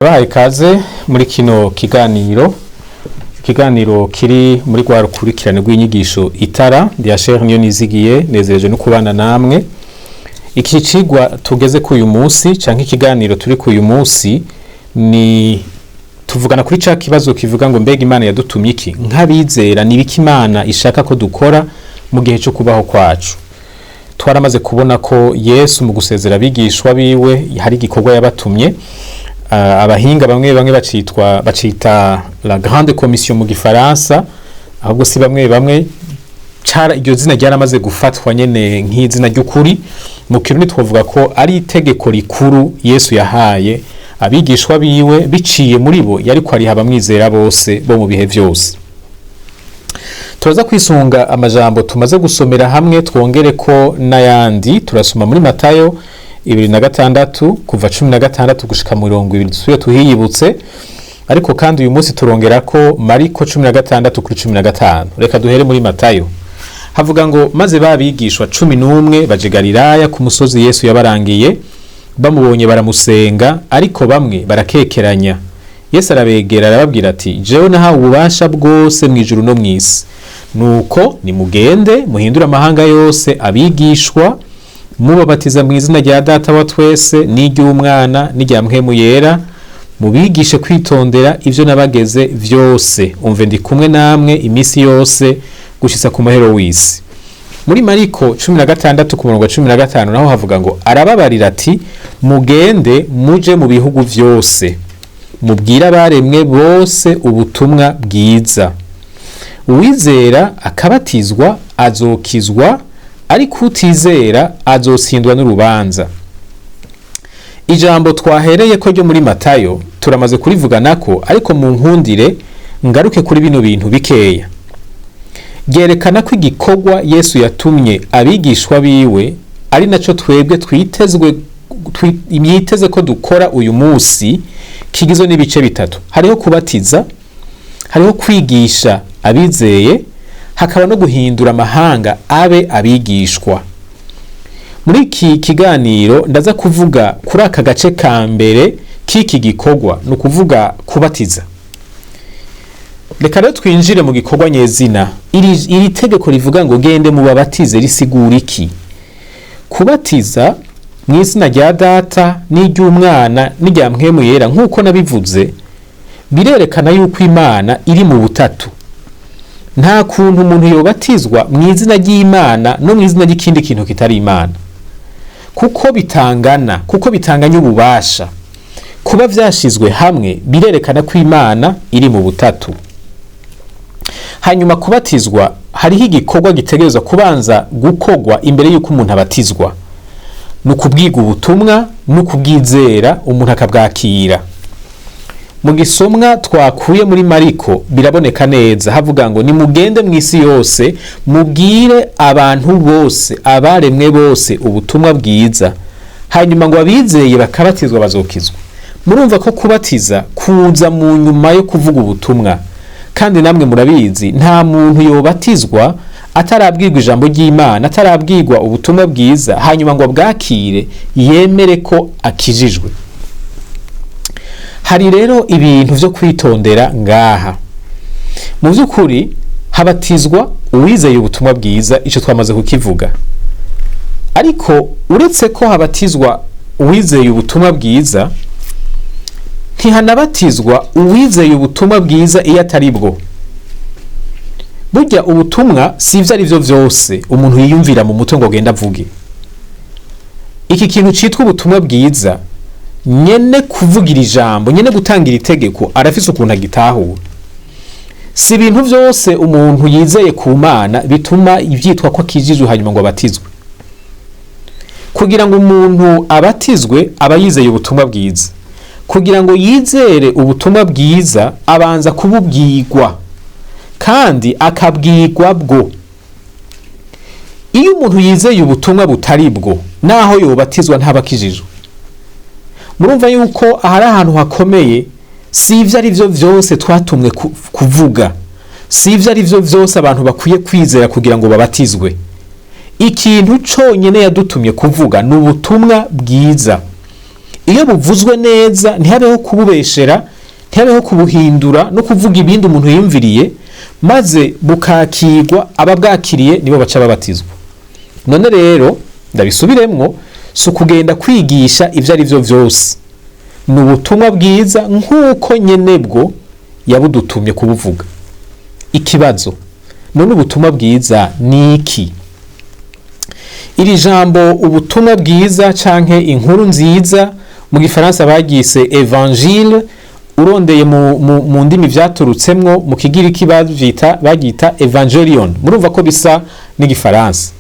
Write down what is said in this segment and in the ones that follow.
Bahaye ikaze muri kino kiganiro, ikiganiro kiri muri rwa rukurikirane rw'inyigisho Itara rya Sheikh Niyonizigiye. Nezereje no kubana namwe. Iki cigwa tugeze ku uyu munsi canke ikiganiro turi ku uyu munsi ni tuvugana kuri ca kibazo kivuga ngo: mbega Imana yadutumye iki nk'abizera? Ni ibiki Imana ishaka ko dukora mu gihe cyo kubaho kwacu? Twaramaze kubona ko Yesu mu gusezera abigishwa biwe hari igikorwa yabatumye. Abahinga bamwe bamwe bacita la grande commission mu gifaransa. Ahubwo si bamwe bamwe, cara iryo zina ryaramaze gufatwa nyene nk'izina ry'ukuri. Mu Kirundi twavuga ko ari itegeko rikuru Yesu yahaye abigishwa biwe, biciye muri bo yariko ariha abamwizera bose bo mu bihe vyose. Turaza kwisunga amajambo tumaze gusomera hamwe, twongere ko n'ayandi. Turasoma muri Matayo 26, kuva 16 gushika 20, dusubire tuhiyibutse. Ariko kandi uyu munsi turongera ko Mariko 16 kuri 15. Reka duhere muri Matayo. Havuga ngo: maze babigishwa 11 baje Galilaya ku musozi Yesu yabarangiye. Bamubonye baramusenga, ariko bamwe barakekeranya. Yesu arabegera, arababwira ati: jewe nahawe ububasha bwose mu ijuru no mu isi. Nuko nimugende muhindure amahanga yose abigishwa, mubabatiza mu izina rya Data wa twese n'iry'Umwana n'irya Mpwemu Yera, mubigishe kwitondera ivyo nabageze vyose. Umve, ndi kumwe namwe iminsi yose gushitsa ku muhero w'isi. Muri Mariko 16 ku murongo wa 15 naho havuga ngo: arababarira ati: mugende muje mu bihugu vyose, mubwire abaremwe bose ubutumwa bwiza. Uwizera akabatizwa azokizwa, ariko utizera azotsindwa n'urubanza. Ijambo twahereye ko ryo muri Matayo turamaze kurivuganako, ariko mu nkundire ngaruke kuri bino bintu bikeya. Ryerekana ko igikorwa Yesu yatumye abigishwa biwe, ari naco twebwe twitezwe yiteze ko dukora uyu munsi, kigizwe n'ibice bitatu. Hariho kubatiza, hariho kwigisha abizeye, hakaba no guhindura amahanga abe abigishwa. Muri iki kiganiro ndaza kuvuga kuri aka gace ka mbere k'iki gikorwa, ni ukuvuga kubatiza. Reka rero twinjire mu gikorwa nyezina. Iri tegeko rivuga ngo gende mubabatize risigura iki? Kubatiza mu izina rya Data n'iry'Umwana n'irya Mpwemu Yera, nk'uko nabivuze, birerekana yuko Imana iri mu butatu. Nta kuntu umuntu yobatizwa mu izina ry'Imana no mu izina ry'ikindi kintu kitari Imana, kuko bitangana, kuko bitanganya ububasha. Kuba vyashizwe hamwe birerekana ko Imana iri mu butatu. Hanyuma kubatizwa, hariho igikorwa gitegerezwa kubanza gukorwa imbere y'uko umuntu abatizwa: ni ukubwiga ubutumwa no kubwizera, umuntu akabwakira. Mu gisomwa twakuye muri Mariko biraboneka neza. Havuga ngo: nimugende mu isi yose, mubwire abantu bose, abaremwe bose, ubutumwa bwiza. Hanyuma ngo abizeye bakabatizwa bazokizwa. Murumva ko kubatiza kuza mu nyuma yo kuvuga ubutumwa. Kandi namwe murabizi, nta muntu yobatizwa atarabwirwa ijambo ry'Imana, atarabwirwa ubutumwa bwiza, hanyuma ngo abwakire, yemere ko akijijwe. Hari rero ibintu vyo kwitondera ngaha. Mu by'ukuri habatizwa uwizeye ubutumwa bwiza, ico twamaze kukivuga. Ariko uretse ko habatizwa uwizeye ubutumwa bwiza, ntihanabatizwa uwizeye ubutumwa bwiza iyo atari bwo. Burya ubutumwa si ivyo ari vyo vyose umuntu yiyumvira mu mutwe ngo agende avuge. Iki kintu citwa ubutumwa bwiza, nyene kuvugira ijambo, nyene gutangira itegeko, arafise ukuntu agitahura. Si ibintu vyose umuntu yizeye ku Mana bituma ivyitwa ko akijijwe hanyuma ngo abatizwe. Kugira ngo umuntu abatizwe aba yizeye ubutumwa bwiza. Kugira ngo yizere ubutumwa bwiza abanza kububwirwa, kandi akabwirwa bwo. Iyo umuntu yizeye ubutumwa butari bwo, naho yobatizwa ntabakijijwe. Murumva yuko ahari ahantu hakomeye. Si ivyo ari vyo vyose twatumwe kuvuga, si ivyo ari vyo vyose abantu bakwiye kwizera kugira ngo babatizwe. Ikintu conyene yadutumye kuvuga ni ubutumwa bwiza. Iyo buvuzwe neza, ntihabeho kububeshera, ntihabeho kubuhindura no kuvuga ibindi umuntu yiyumviriye, maze bukakirwa, ababwakiriye nibo baca babatizwa. None rero ndabisubiremwo, si ukugenda kwigisha ibyo ari byo byose, ni ubutumwa bwiza nk'uko nyenebwo yabudutumye kubuvuga. Ikibazo: none ubutumwa bwiza ni iki? Iri jambo ubutumwa bwiza canke inkuru nziza, mu gifaransa bagise évangile. Urondeye mu ndimi vyaturutsemwo, mu kigiriki bavyita, bagita evangelion. Murumva ko bisa n'igifaransa.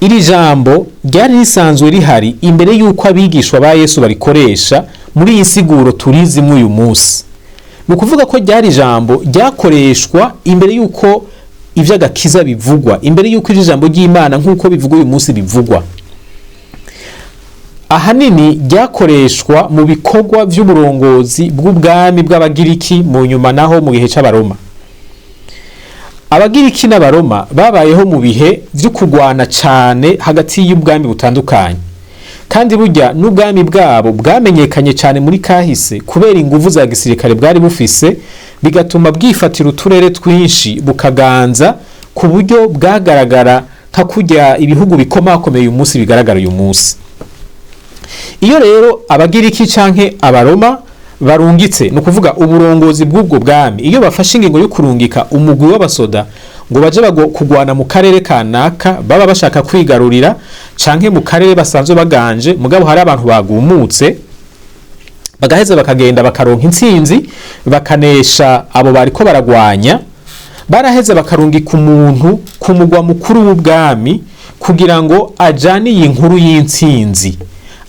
Iri jambo ryari risanzwe rihari imbere y'uko abigishwa ba Yesu barikoresha muri iyi nsiguro turizimwo uyu munsi. Ni ukuvuga ko ryari ijambo ryakoreshwa imbere y'uko ivy'agakiza bivugwa, imbere y'uko iri jambo ry'Imana nk'uko bivugwa uyu munsi bivugwa. Ahanini ryakoreshwa mu bikorwa vy'uburongozi bw'ubwami bw'Abagiriki, mu nyuma naho mu gihe c'Abaroma. Abagiriki n'Abaroma babayeho mu bihe vyo kurwana cane hagati y'ubwami butandukanye, kandi burya n'ubwami bwabo bwamenyekanye cane muri kahise kubera inguvu za gisirikare bwari bufise, bigatuma bwifatira uturere twinshi, bukaganza ku buryo bwagaragara nka kurya ibihugu bikomakomeye uyu munsi bigaragara uyu munsi. Iyo rero Abagiriki canke Abaroma barungitse, ni ukuvuga uburongozi bw'ubwo bwami, iyo bafashe ingingo yo kurungika umugwi w'abasoda ngo baje kugwana mu karere kanaka baba bashaka kwigarurira, canke mu karere basanzwe baganje mugabo hari abantu bagumutse, bagaheza bakagenda bakaronka intsinzi, bakanesha abo bariko baragwanya, baraheza bakarungika umuntu ku mugwa mukuru w'ubwami kugira ngo ajane iyi nkuru y'intsinzi,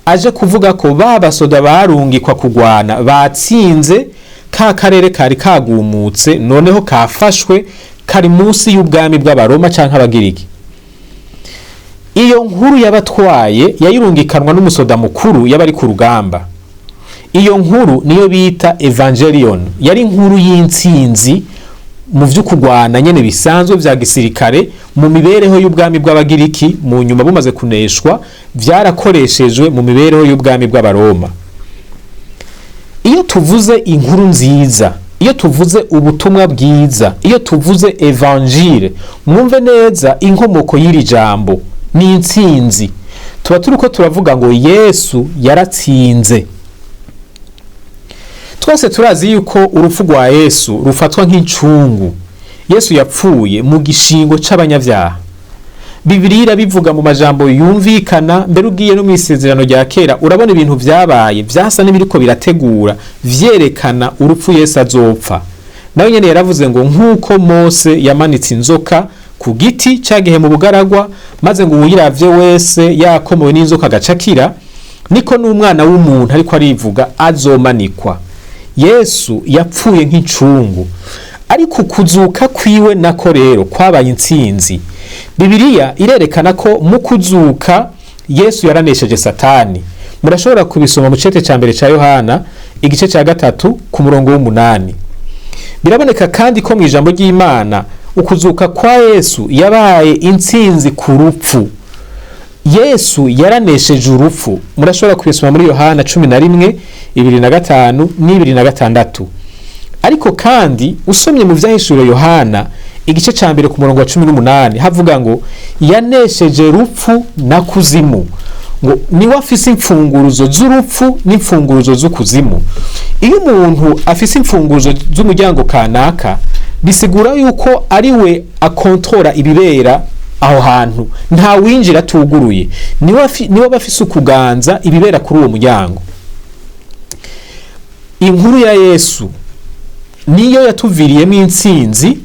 aje kuvuga ko ba basoda barungikwa kugwana batsinze ka karere kari kagumutse, noneho kafashwe, kari munsi y'ubwami bw'Abaroma canke Abagiriki. Iyo nkuru yabatwaye yayirungikanwa n'umusoda mukuru yaba ari ku rugamba. Iyo nkuru niyo bita evangelion. Yari inkuru y'intsinzi mu vyo kurwana nyene bisanzwe vya gisirikare mu mibereho y'ubwami bw'Abagiriki. Mu nyuma bumaze kuneshwa, vyarakoreshejwe mu mibereho y'ubwami bw'Abaroma. Iyo tuvuze inkuru nziza, iyo tuvuze ubutumwa bwiza, iyo tuvuze évangile, mwumve neza inkomoko y'iri jambo ni intsinzi. Tuba turiko turavuga ngo Yesu yaratsinze. Twese turazi yuko urupfu rwa Yesu rufatwa nk'incungu. Yesu yapfuye mu gishingo c'abanyabyaha. Bibiliya irabivuga mu majambo yumvikana. Mbere ugiye no mu Isezerano rya Kera, urabona ibintu vyabaye vyasa n'ibiriko birategura, vyerekana urupfu Yesu azopfa. Nawe nyene yaravuze ngo nk'uko Mose yamanitse inzoka ku giti cagihe mu bugaragwa, maze ngo uwuyiravye wese yakomowe n'inzoka agacakira, niko n'Umwana w'umuntu, ariko arivuga, azomanikwa. Yesu yapfuye nk'incungu, ariko kuzuka kwiwe nako rero kwabaye intsinzi. Bibiliya irerekana ko mu kuzuka Yesu yaranesheje Satani. Murashobora kubisoma mu cete ca mbere ca Yohana, igice ca 3, ku murongo w'8. Biraboneka kandi ko mu ijambo ry'Imana ukuzuka kwa Yesu yabaye intsinzi ku rupfu. Yesu yaranesheje urupfu. Murashobora kubisoma muri Yohana 11, 25 n'26. Ariko kandi usomye mu Vyahishuriwe Yohana, igice ca 1, ku murongo wa 18, havuga ngo yanesheje rupfu na kuzimu, ngo niwe afise imfunguruzo z'urupfu n'imfunguruzo z'ukuzimu. Iyo umuntu afise imfunguruzo z'umuryango kanaka, bisigura yuko ari we akontora ibibera aho hantu, nta winjira atuguruye, niwe aba afise ukuganza ibibera kuri uwo muryango. Inkuru ya Yesu niyo yatuviriyemo intsinzi.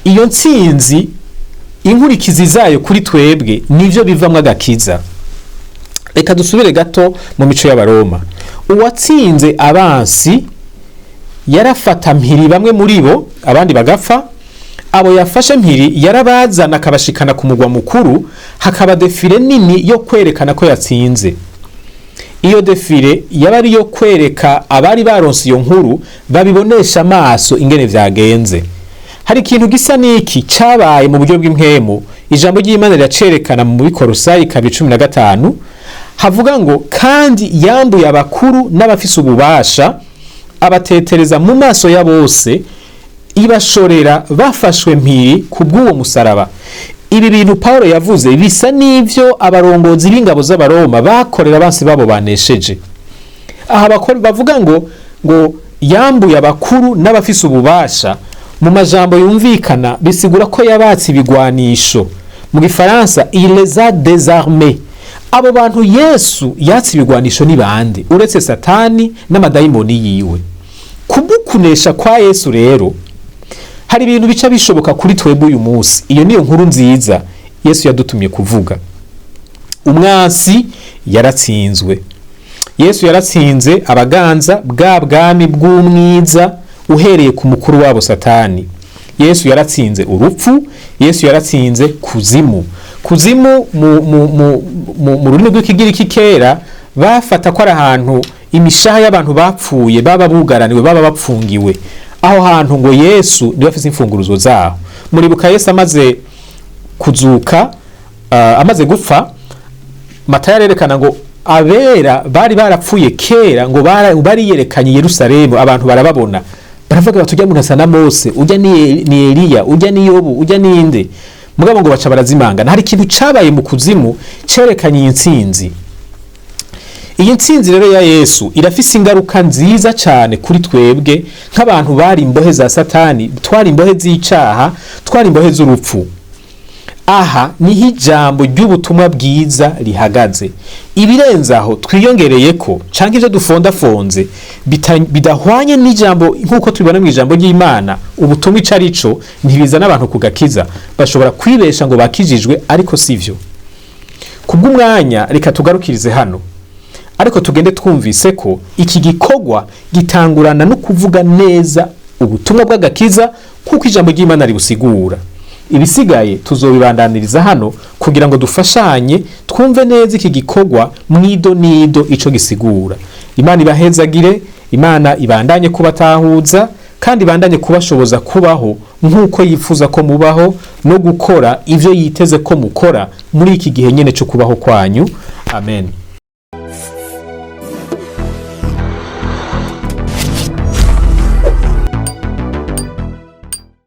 Iyo ntsinzi, inkurikizi zayo kuri twebwe nivyo bivamwo agakiza. Reka dusubire gato mu mico y'Abaroma. Uwatsinze abansi yarafata mpiri bamwe muri bo, abandi bagapfa. Abo yafashe mpiri yarabazana akabashikana ku mugwa mukuru, hakaba défilé nini yo kwerekana ko yatsinze. Iyo défilé yaba ari iyo kwereka abari baronse iyo nkuru, babibonesha amaso ingene vyagenze. Hari ikintu gisa n'iki cabaye mu buryo bw'impwemu. Ijambo ry'Imana riracerekana mu Bikorosayi 2:15. Havuga ngo: "Kandi yambuye abakuru n'abafise ububasha, abatetereza mu maso ya bose, ibashorera bafashwe mpiri ku bw'uwo musaraba." Ibi bintu Paulo yavuze bisa n'ivyo abarongozi b'ingabo z'Abaroma bakorera abansi babo banesheje. Aha bavuga ngo yambuye abakuru n'abafise ububasha, mu majambo yumvikana bisigura ko yabatse ibigwanisho. Mu Gifaransa, "il les a désarmés". Abo bantu Yesu yatse ibigwanisho ni bande, uretse Satani n'amadayimoni yiwe? Kubw'ukunesha kwa Yesu rero, hari ibintu bica bishoboka kuri twebwe uyu munsi. Iyo niyo nkuru nziza Yesu yadutumye kuvuga. Umwansi yaratsinzwe. Yesu yaratsinze abaganza bwa bwami bw'umwiza, uhereye ku mukuru wabo Satani. Yesu yaratsinze urupfu. Yesu yaratsinze kuzimu. Kuzimu mu rurimi rw'Ikigiriki kera bafata ko ari ahantu imishaha y'abantu bapfuye baba bugaraniwe, baba bapfungiwe. Aho hantu ngo Yesu niwe afise imfunguruzo zaho. Muribuka Yesu amaze kuzuka, amaze gupfa, Matayo arerekana ngo abera bari barapfuye kera ngo bariyerekanye i Yerusalemu, abantu barababona, baravuga bati: "Ujya muntu asa na Mose, ujya ni Eliya, ujya ni Yobu, ujya ninde." Mugabo ngo baca barazimangana. Hari ikintu cabaye mu kuzimu cerekanye iyi ntsinzi. Iyi ntsinzi rero ya Yesu irafise ingaruka nziza cyane kuri twebwe nk'abantu bari imbohe za Satani, twari imbohe z'icaha, twari imbohe z'urupfu. Aha niho ijambo ry'ubutumwa bwiza rihagaze. Ibirenze aho twiyongereye ko canke ivyo dufondafonze bidahwanye n'ijambo nk'uko tubibona mu ijambo ry'Imana, ubutumwa ico ari co, ntibizana abantu ku gakiza. Bashobora kwibesha ngo bakijijwe, ariko sivyo. Kubw'umwanya reka tugarukirize hano, ariko tugende twumvise ko iki gikorwa gitangurana no kuvuga neza ubutumwa bw'agakiza kuko ijambo ry'Imana ribusigura. Ibisigaye tuzobibandaniriza hano kugira ngo dufashanye twumve neza iki gikorwa mwido nido ico gisigura. Imana ibahezagire. Imana ibandanye kubatahuza kandi ibandanye kubashoboza kubaho nk'uko yifuza ko mubaho no gukora ivyo yiteze ko mukora muri iki gihe nyene cyo kubaho kwanyu. Amen.